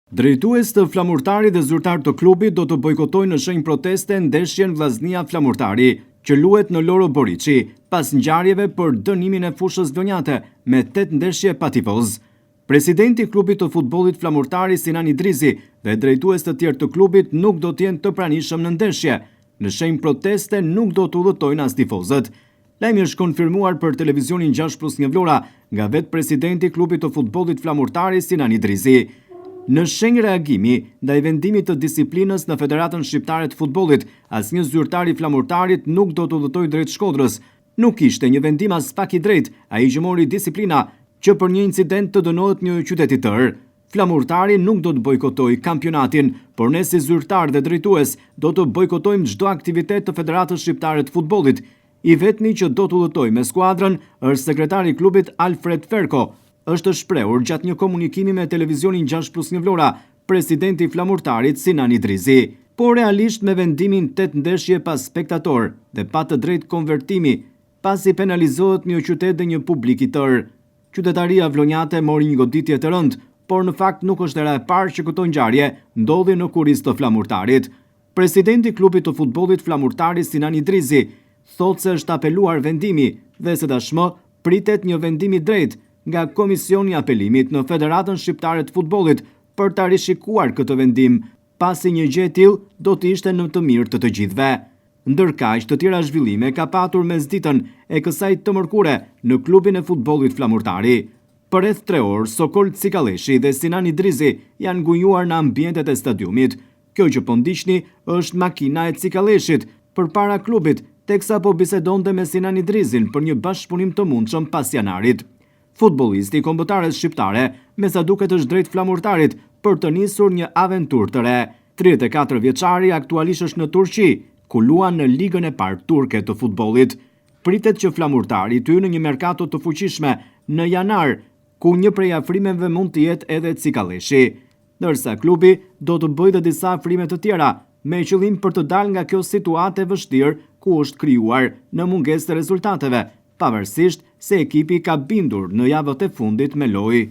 Drejtues të Flamurtarit dhe zyrtarë të klubit do të bojkotojnë në shenjë proteste ndeshjen Vllaznia-Flamurtari, që luhet në Loro Boriçi, pas ngjarjeve për dënimin e fushës vlonjate me tetë ndeshje pa tifozë. Presidenti i klubit të futbollit Flamurtari Sinan Idrizi dhe drejtues të tjerë të klubit nuk do të jenë të pranishëm në ndeshje. Në shenjë proteste nuk do të udhëtojnë as tifozët. Lajmi është konfirmuar për televizionin 6 plus 1 Vlora nga vetë presidenti i klubit të futbollit Flamurtari Sinan Idrizi. Në shenjë reagimi ndaj vendimit të disiplinës në Federatën Shqiptare të Futbollit, asnjë zyrtar i Flamurtarit nuk do të udhëtojë drejt Shkodrës. Nuk ishte një vendim aspak i drejtë, ai që mori disiplina, që për një incident të dënohet një qytet i tërë. Flamurtari nuk do të bojkotojë kampionatin, por ne si zyrtar dhe drejtues do të bojkotojmë çdo aktivitet të Federatës Shqiptare të Futbollit. I vetmi që do të udhëtojë me skuadrën është sekretari i klubit Alfred Ferko, është shprehur gjatë një komunikimi me televizionin 6 plus 1 Vlora, presidenti i Flamurtarit Sinan Idrizi. Por realisht me vendimin 8 ndeshje pa spektator dhe pa të drejtë konvertimi, pasi penalizohet një qytet dhe një publik i tërë. Qytetaria vlonjate mori një goditje të rëndë, por në fakt nuk është hera e parë që këto ngjarje ndodhin në kurriz të Flamurtarit. Presidenti i klubit të futbollit Flamurtari Sinan Idrizi thotë se është apeluar vendimi dhe se tashmë pritet një vendim i drejtë nga Komisioni i Apelimit në Federatën Shqiptare të Futbollit për ta rishikuar këtë vendim, pasi një gjë e tillë do të ishte në të mirë të të gjithëve. Ndërkaq, të tjera zhvillime ka patur mesditën e kësaj të mërkure në klubin e futbollit Flamurtari. Për rreth 3 orë, Sokol Cikalleshi dhe Sinan Idrizi janë ngujuar në ambientet e stadiumit. Kjo që po ndiqni është makina e Cikalleshit përpara klubit, teksa po bisedonte me Sinan Idrizin për një bashkëpunim të mundshëm pas janarit. Futbollisti i kombëtares shqiptare, me sa duket është drejt Flamurtarit për të nisur një aventurë të re. 34 vjeçari aktualisht është në Turqi, ku luan në Ligën e parë turke të futbollit. Pritet që Flamurtari të hyjë në një merkato të fuqishme në janar, ku një prej afrimeve mund të jetë edhe Cikalleshi. Ndërsa klubi do të bëjë dhe disa afrime të tjera, me qëllim për të dalë nga kjo situatë e vështirë ku është krijuar në mungesë të rezultateve, pavarësisht se ekipi ka bindur në javët e fundit me lojë.